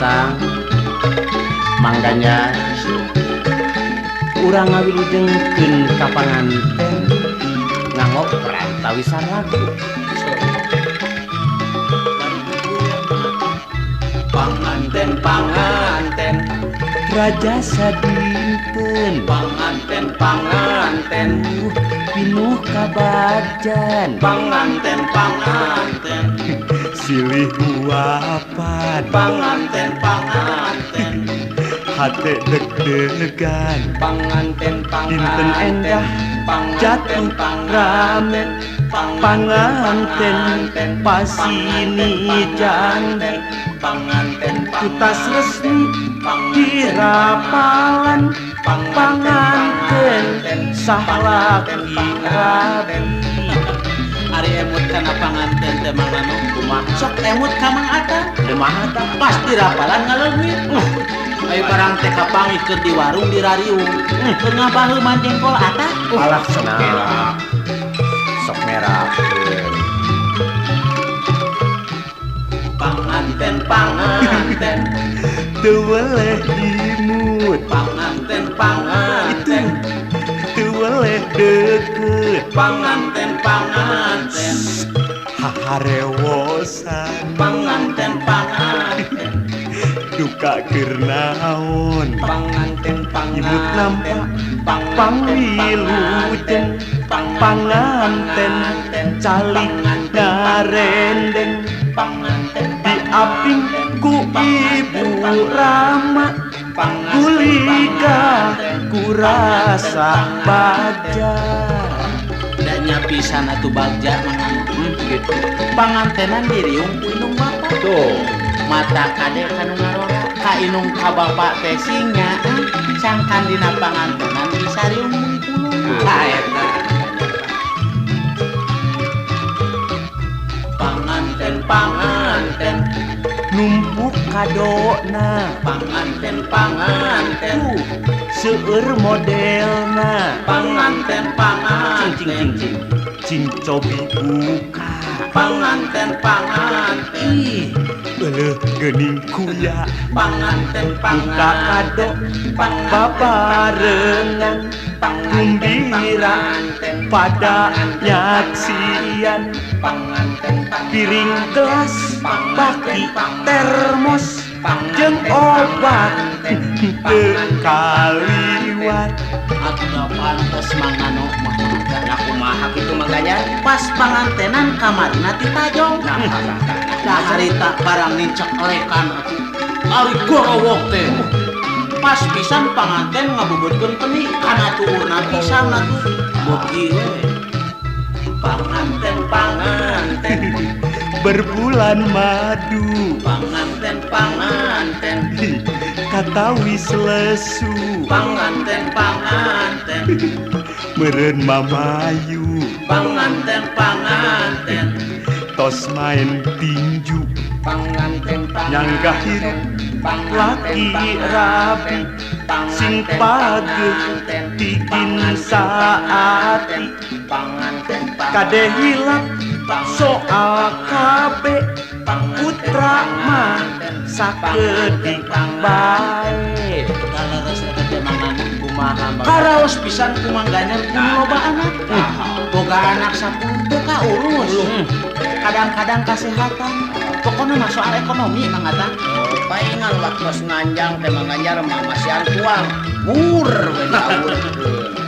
Atang, Mang Ganjar, urang ngawilujengkeun ka panganten nganggo perantawisan lagu. Panganten, panganten, Raja sadinten. Panganten, panganten, Pinuh kabagjan. Panganten, panganten, Silih huapan. Panganten, panganten, Hate deg-degan. Panganten, Dinten panganten, endah jatuh rame. Panganten pasini janji. Panganten, Tutas resmi dirapalan. Panganten sah laki rabi. Ari emut kana panganten teh, Mang Nano? Kumaha? Sok emut ka Mang Atang. Kumaha tah? Pasti rapalan ngaleungit. Ayo barang teh kapanggih keur di warung di rariung. Keur ngabaheuman jengkol Atang. Alah, sok merah. Sok merahkeun. Panganten, panganten, Teu weleh imut. Panganten, panganten, Teu weleh deukeut. Panganten, panganten, Haharewosan. Panganten, panganten, Duka keur naon? Panganten, Imut panganten, nampak pangwilujeng. Panganten calik ngarendeng. Panganten, Diaping ku Ibu Rama. Gulika kurasa bagja. Da nya pisan atuh bagja, Mang Nano. Gitu. Pangantenan diriung ku indung bapa. Tuh. Mata kade kanu ngarora ka indung ka bapak teh singnya sangkan dina pangantenan bisa riung mungkulung. Tah eta. Panganten, panganten, Numpuk kadona. Panganten, panganten, Seueur modelna. Panganten, Cing cing panganten, cing cing cing, cobi buka. Panganten, panganten, Ih, euleuh geuning kuya. Panganten, Buka kado babarengan. Gumbira pada nyaksian. Panganten, Piring gelas baki termos jeung obat teu kaliwat. Atuh da pantes Mang Nano mah. Nah, kumaha kitu, Mang Ganjar? Pas pangantenan kamarina ti tajong. Nah, tah, tah, tah. Da harita barang nincak lekan atuh. Ari gorowok teh. Pas pisan panganten ngabubeutkeun peni kana tuurna pisan atuh. Beuki we. Panganten, panganten, Berbulan madu. Panganten, panganten, Katawis lesu. Panganten, panganten, Meureun mamayu. Panganten, panganten, Tos main tinju. Panganten, Nyangga hirup laki rabi. Sing pageuh tigin saati. Panganten, Kade hilap soal KB. Putra mah sakedik bae. Kaleres eta teh, Mang Nano. Kumaha, Mang? Karaos pisan ku Mang Ganjar ku loba anak. Boga anak 10 teu kaurus. Kadang-kadang kesehatan. Pokoknya mah soal ekonomi, Mang Atang. Oh, paingan waktu nganjang teh Mang Ganjar mah masihan tuang. Mur we diawurkeun.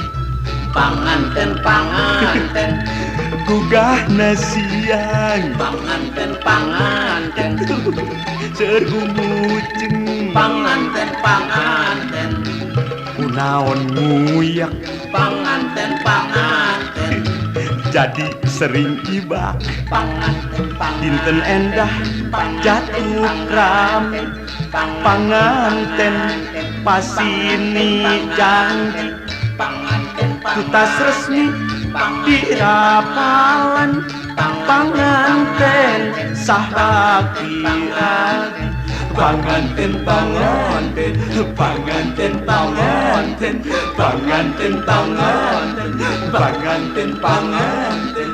Panganten, panganten, Gugahna siang. Panganten, panganten, Seueur gumuceng. Panganten, panganten, Kunaon nguyak. Panganten, panganten, Jadi sering ibak. Panganten, Dinten endah jatuh rame. Panganten pasini janji. Panganten, Tutas resmi dirapalan. Panganten sah laki rabi. Panganten, panganten, panganten, panganten, panganten, panganten, panganten, panganten, panganten,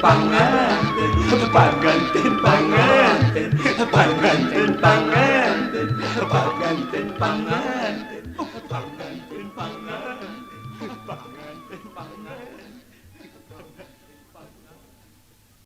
panganten, panganten, panganten. Panganten, panganten, panganten, panganten, panganten.